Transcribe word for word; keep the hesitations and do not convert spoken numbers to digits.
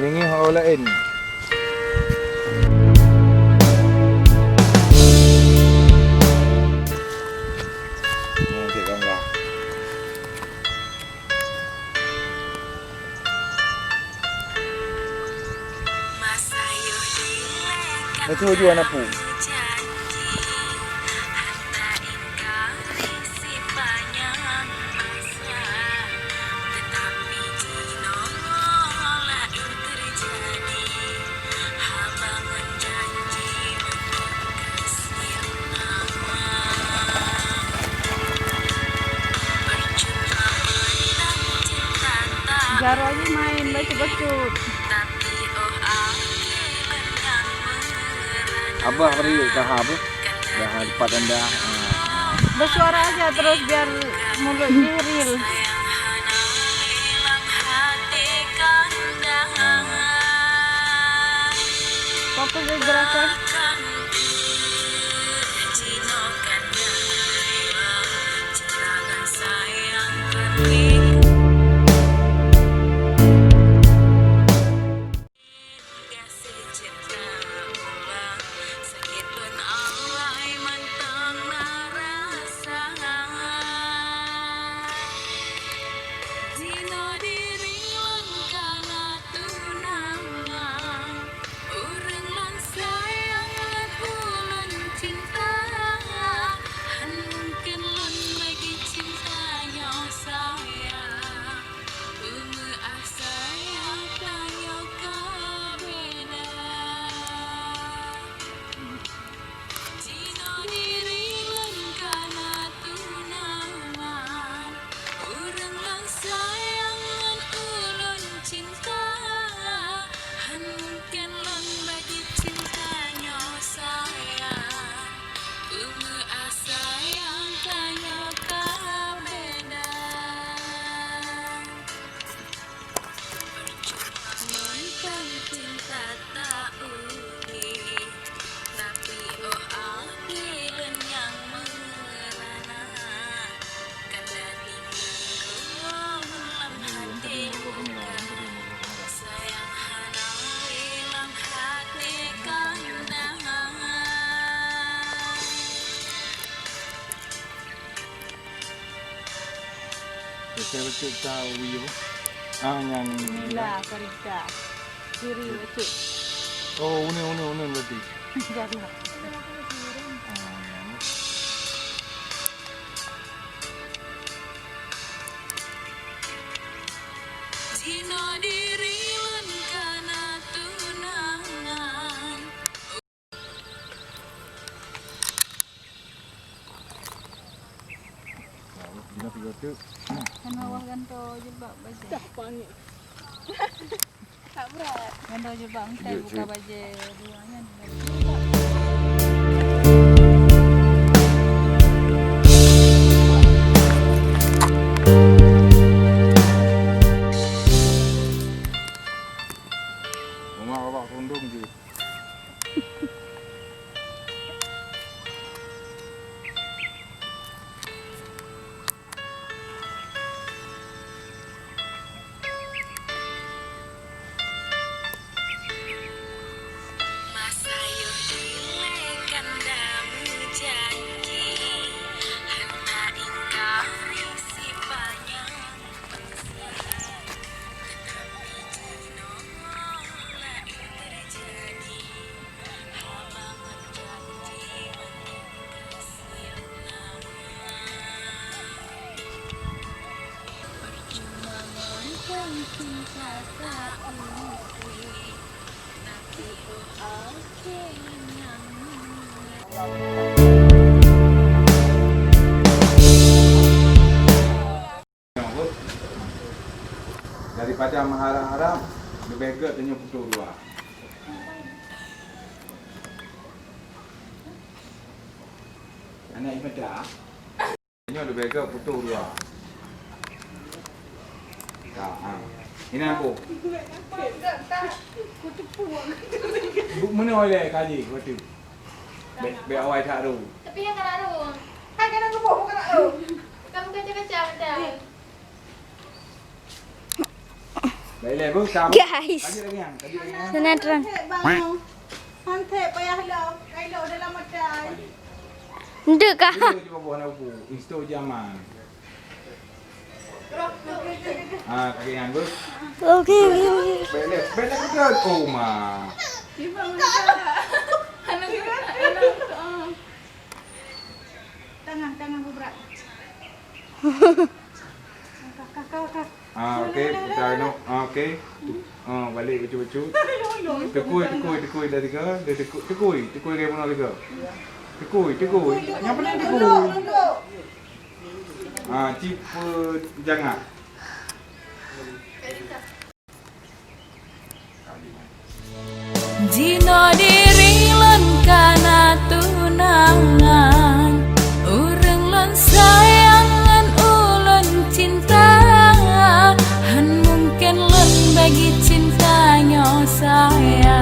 Deungoe orang laén. Nyan cit gambar. Itu tujuan aku. Jaroe jih main bacut-bacut. Abah beri dah apa? Dah cepat anda. Ah. Bersuara aja terus biar mulut jih real. Fokus di gerakan. Ureueng nyang sayang ngon ulôn cinta, han mungken lôn bagi cinta nyoe sayang. Peumeu'ah sayang tanyoe ka beda. Jinoe diri lôn ka na tunangan, ureueng nyang sayang ngon ulôn cinta, han mungken lôn bagi cinta nyoe sayang. Peumeu'ah sayang tanyoe ka beda. Mantong cinta ta-uki, tapi oh akhé lôn nyang meurana. Kanda tinggai lam até luka, sayang hana lé lam até kanda. Betul-betul tahu, ya. Ah, nyang Nila Farida. Siri bacut. Oh, uneun, uneun, uneun berarti. Jadi. Ah, ya. Jinoe diri lôn ka na tunangan. Kan awak ganto jilbab bajèe. Dah panggil. Tak berat. Ganto jilbab, entai buka bajèe dua nyan. Mama awak rundung je. Masa yoh dilèe kanda meujanji, han ta ingkari sipanyang masa, teutapi jinoe laén teujadi. Daripada meuharap-harap, leubeh gèt tanyoe putôh dua. Aneuk imeum, tanyoe leubeh gèt putôh dua. Ka, ha. Inan, Bu. Bu, meunoe ilèe kaji, Bu. Bèk, bèk awai that dulu. Tapi nyang kana dulu. Hai, kana geuboh, kana dulu. Kamu kaca-kaca macam. Guys. Sinetron. Hantek payah lom. Kailo dalam matai. Ndek kah? Cuba buah lagu. Insto jaman. Ah, kaki nyan, Gus. Okey, okey, okey. Balik, balik ke dalam. Oh, ma. Tangan, tangan berat. Kah, kah, kah, kah. Ah, okey, putar noh. Ah, okey. Ah, balik bacut-bacut. Tekui, tekui, tekui dah tiga. Dah tekui, tekui, tekui dah tiga. Tekui, tekui. Nyang penting tekui. Ah, ci peujangak. Jinoe diri lôn kana tunangan, ureueng lôn sayang ngon ulôn cinta, han mungken lôn bagi cinta nyoe sayang.